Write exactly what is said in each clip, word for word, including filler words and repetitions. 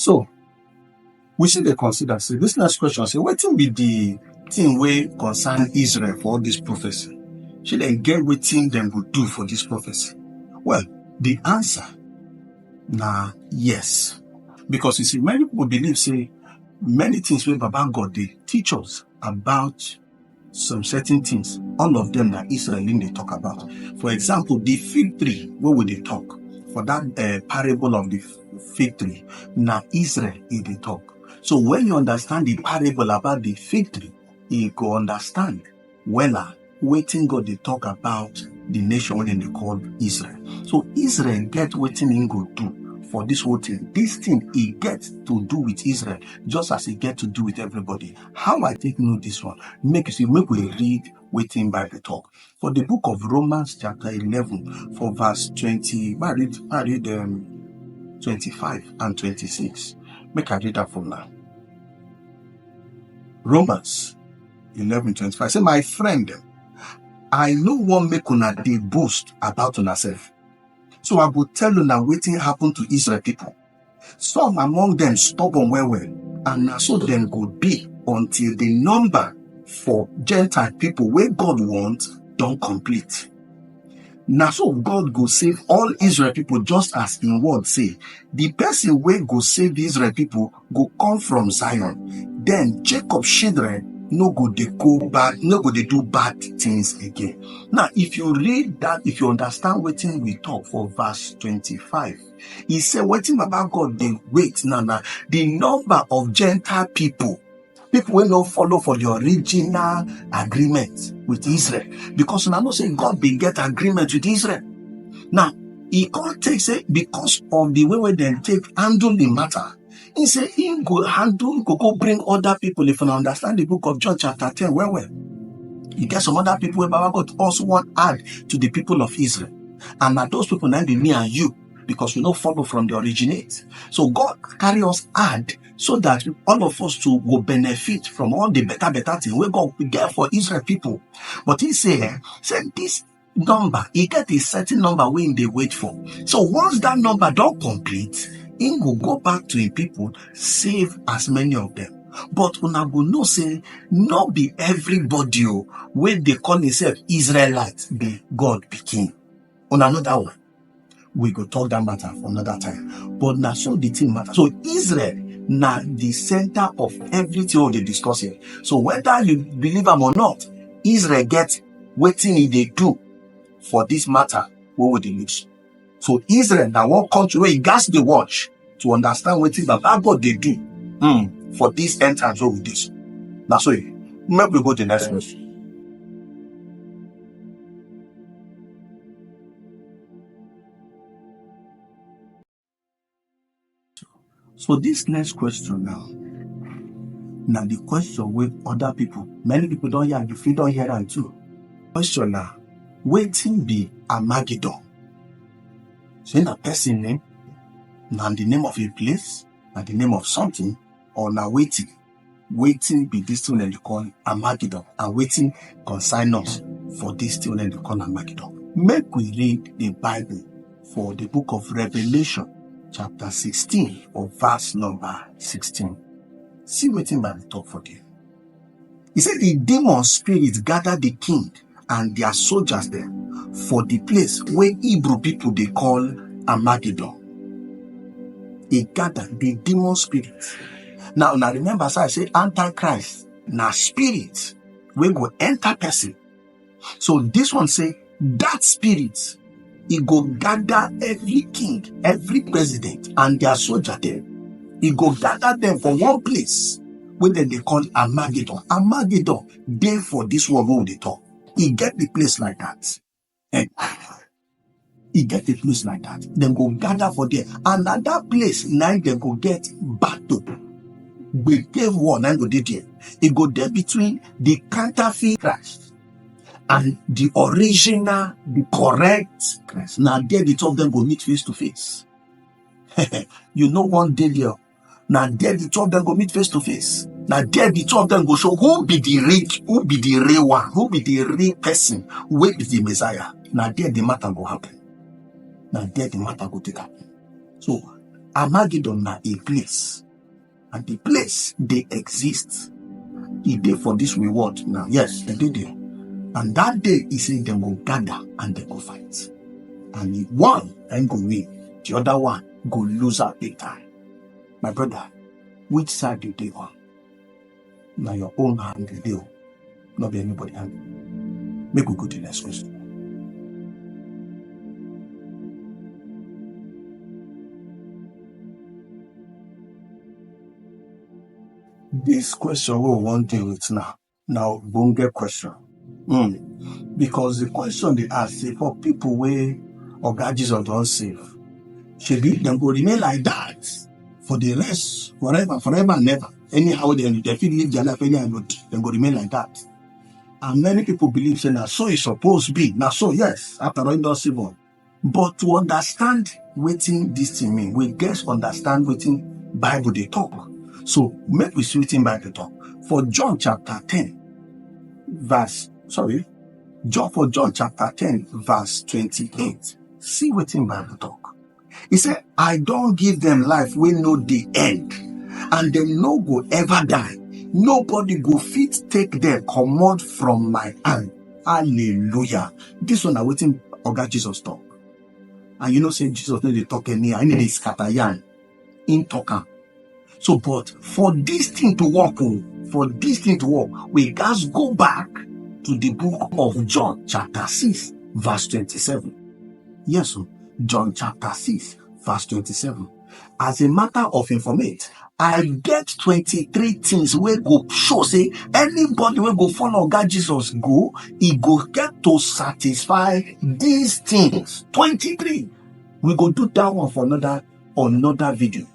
So, we still dey consider say this next question say, wetin be the thing wey concern Israel for all this prophecy? Shey dem get wetin dem go do for this prophecy? Well, the answer na yes, because you see, many people believe say many things wey Baba God dey teach us about some certain things, all of them na Israel im dey talk about. For example, the fig tree wey we dey talk for that uh, parable of the fig tree, na Israel e dey talk. So when you understand the parable about the fig tree, you go understand wella wetin God dey talk about the nation wey dem dey call Israel. So Israel get wetin im go do for this whole thing. This thing e get to do with Israel just as e get to do with everybody. How I take know this one? Make you see, make we read wetin Bible talk. For the book of Romans chapter eleven, for verse twenty, I read, I read um, twenty-five and twenty-six. Make I read that for now. Romans eleven twenty-five say, my friend, I no wan make una dey boast about una sef. So I go tell una wetin happen to Israel people. Some among them stubborn well well, and na so dem go be until the number for Gentile people wey God want don complete. Na so God go save all Israel people, just as im word say, the person wey go save Israel people go come from Zion. Then Jacob children no go dey go bad, no go dey do bad things again. Now, if you read that, if you understand wetin we talk for verse twenty-five, e say wetin Baba God dey wait now na the number of Gentile people, people wey no follow for the original agreement with Israel, because una know say God bin get agreement with Israel. Now, e come take say because of the way wey dem take handle the matter, he say he go handle, go go bring other people. If una understand the book of John chapter ten well well, you get some other people wey Baba God also wan add to the people of Israel, and na those people na be me and you, because we no follow from the originate. So God carry us add so that all of us to go benefit from all the better better thing wey God get for Israel people. But he say eh, say this number, e get a certain number wey im dey wait for. So once that number don complete, im go go back to im people, save as many of them. But una go know say no be everybody o wey dey call himself Israelite be God pikin. Una know that one. We go talk that matter for another time. But na so the thing matter. So Israel na the center of everything we dey discuss here. So whether you believe am or not, Israel get wetin e dey do for this matter wey we dey use. So Israel na one country wey you gats dey watch to understand wetin Baba God dey do mm, for this end times wey we dey so. Na so e. Make we go the next question. So this next question now, na the question wey other people, many people don hear, you fit don hear am too. Question na, wetin be Armageddon? Say na person name, na the name of a place, na the name of something, or na wetin? Wetin be this thing dem dey call Armageddon, and wetin concern us for this thing dem dey call Armageddon? Make we read the Bible for the book of Revelation, chapter sixteen, or verse number sixteen. See wetin Bible talk for there. He said the demon spirit gather the king and their soldiers dem for the place wey Hebrew people dey call Armageddon. E gather the demon spirit. Now, now remember, so I say Antichrist na spirit wey go enter person. So this one say that spirit, e go gather every king, every president, and their soldier dem. E go gather them for one place wey dem dey call Armageddon. Armageddon dey for this world wey we dey talk. E get the place like that. Eh, e get a place like that. Dem go gather for there, and na that place na im dem go get battle. Gbege war na im go dey there. E go dey between the counterfeit Christ and the original, the correct Christ. Na there the two of them go meet face to face. You no wan dey there. Na there the two of them go meet face to face. Na there the two of them go show who be the real, who be the real one, who be the real person, wey be the Messiah. Na there the matter go happen. Na there the matter go take happen. So Armageddon na a place, and the place dey exist. E dey for this we world now. Yes, e dey there. And that day, e say dem go gather and dem go fight. And the one na im go win, the other one go lose am big time. My brother, which side you dey on? Na your own hand you dey o, no be anybody hand. Make we go to the next question. This question wey we wan deal with now na ogbonge question. Mm. Because the question dey ask say, for people wey Oga Jesus don save, shebi dem go remain like that for the rest, forever, forever and ever? Anyhow dem, dem fit live their life anyhow, but dem go remain like that. And many people believe say na so e suppose be. Na so, yes, after all, e don save us. But to understand wetin this thing mean, we gats understand wetin Bible dey talk. So make we see wetin Bible talk. For John chapter ten, verse, sorry, John, for John chapter ten, verse twenty-eight, see wetin Bible talk. E say, "I don give dem life wey no dey end, and dem no go ever die. Nobody go fit take dem comot from my hand." Hallelujah. This one na wetin Oga Jesus talk. And you know say Jesus no dey talk anyhow, he no dey scatter yarn. He talk am. So, but for this thing to work, oh, for this thing to work, we gats go back to the book of John, chapter six, verse twenty-seven. Yes, oh, John chapter six, verse twenty-seven. As a matter of informate, I get twenty-three things wey go show say anybody wey go follow Oga Jesus go, e go get to satisfy these things. Twenty-three. We go do that one for another, another video.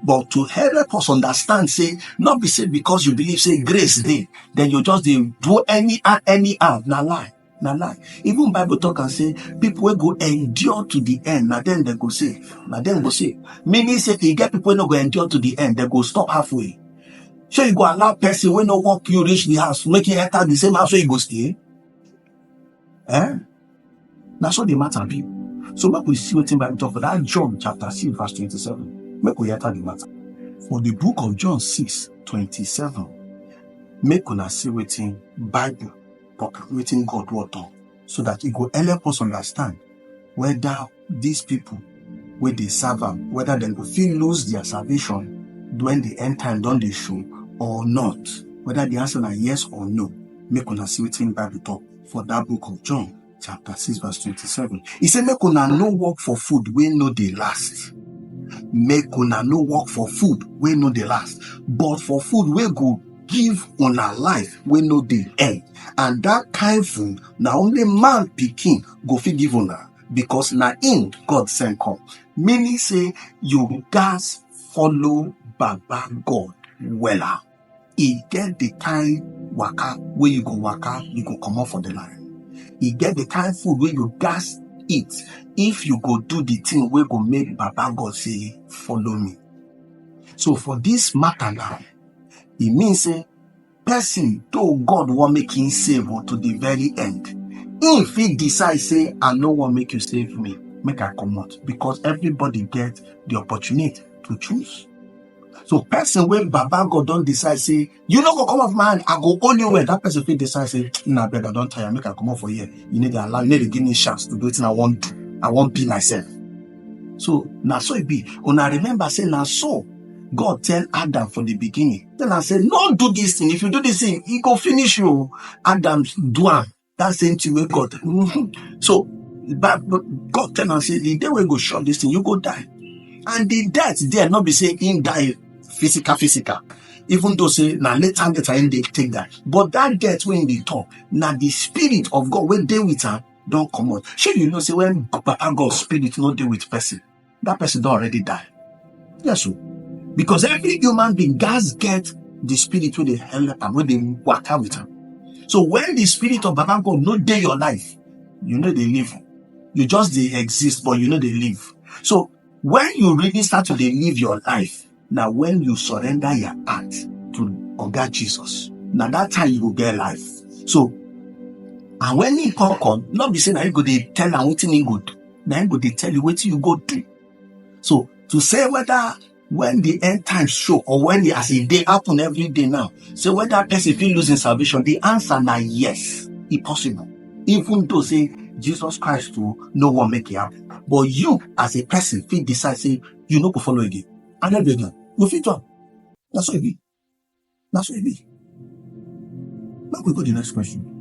But to help us understand say, not be say because you believe say grace dey, then you just dey do any, anyhow. Na lie. Na lie. Even Bible talk and say, people wey go endure to the end, na dem dem go save. Na dem go save. Meaning say, e get people wey no go endure to the end, dem go stop halfway. So you go allow person wey no work you reach the house, make you enter the same house wey you go stay? Eh? Na so the matter be. So make we see wetin Bible talk for that John chapter six, verse twenty-seven. Make we enter the matter. For the book of John six, twenty-seven, make una see wetin Bible talk, wetin God word talk, so that e go help us understand whether these people wey dey serve am, whether dem go fit lose their salvation when the end time don dey show or not, whether the answer na yes or no. Make una see wetin Bible talk for that book of John, chapter six, verse twenty-seven. E say, "Make una no work for food wey no dey last." Make una no work for food wey no dey last, but for food wey go give una life wey no dey end. And that kind food, na only man pikin go fit give una, because na him God send come. Meaning say you gats follow Baba God wella. E get the kind waka wey you go waka, you go comot for the line. E get the kind food wey you gats eat if you go do the thing wey go make Baba God say, "Follow me." So for this matter now, e mean say person, though God wan make him save o to the very end, him fit decide say, "I no wan make you save me, make I comot," because everybody get the opportunity to choose. So person wey Baba God don decide say, "You no go comot for my hand, I go hold you well," that person fit decide say, "Na beg, I don tire, make I comot for here. You no dey allow, you no dey give me chance to do wetin I wan do. I wan be myself." So na so e be. Una remember say na so God tell Adam for the beginning. Tell am say, "No do this thing. If you do this thing, e go finish you." Adam do am. That same thing wey God. So, but, but God tell am say, "The day wey go chop this thing, you go die." And the death there, no be say him die physical, physical. Even though say na later, later him dey take die. But that death wey him dey talk, na the spirit of God wey dey with am don comot. Shey you know say when Papa God spirit no dey with person, that person don already die? Yes o. Because every human being gats get the spirit wey dey help am, wey dey waka with am. So when the spirit of Baba God no dey your life, you no dey live. You just dey exist, but you no dey live. So when you really start to dey live your life, na when you surrender your heart to Oga Jesus. Na that time you go get life. So, and when he come come, no be say na you go dey tell am wetin he go do. Na him go dey tell you wetin you go do. So To say whether when the end times show or when the, as e dey happen every day now, say whether person fit lose him salvation, the answer na yes, e possible. Even though say Jesus Christ too no wan make it happen, but you as a person fit decide say you no go follow again. And every again, you fit do am. Na so e be. Na so e be. Make we go the next question.